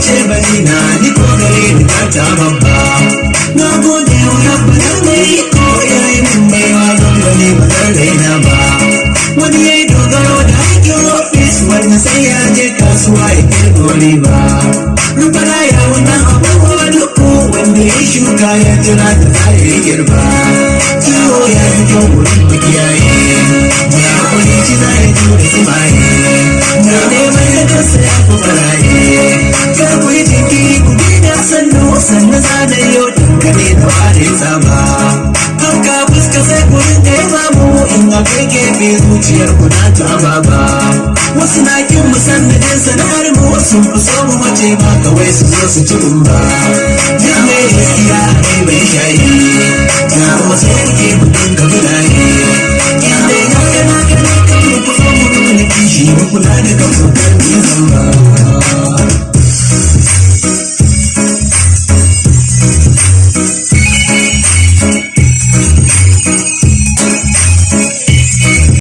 Ce bani na ni ko gare ni ta babba. Na gode wa Rabbana mai iko, ya yi min baiwa, zan gani ba zan raina ba. Wani ya yi dogaro da aikin ofis, wani sai ya je kasuwa ya kirgo riba. Rubana ya wannan abubuwa duku, wanda ya shuka ya jira da za ya yi girba. Kiwo ya fi kyau wurin makiyaye, mai hakuri ci za ya jure tsimaye, mai neman da kansa ya fi baraye. Kar ku yi jinkiri, ku bi sannu sannu, za da yau dangane da ware tsaba. Hauka fuska sai ku rinka yaba mu, in akwai gefe zuciyar ku na ta baba. Wasu na kin mu sannadin sana'ar mu, sun fi so mu mace ba kawai su zo su ci ba. Duk mai gaskiya ai bai shayi, ya wasu kuke mu dinga bulaye. In dai na kana kana kan mu, ku so mu nuna kishi, mu kula da kanmu.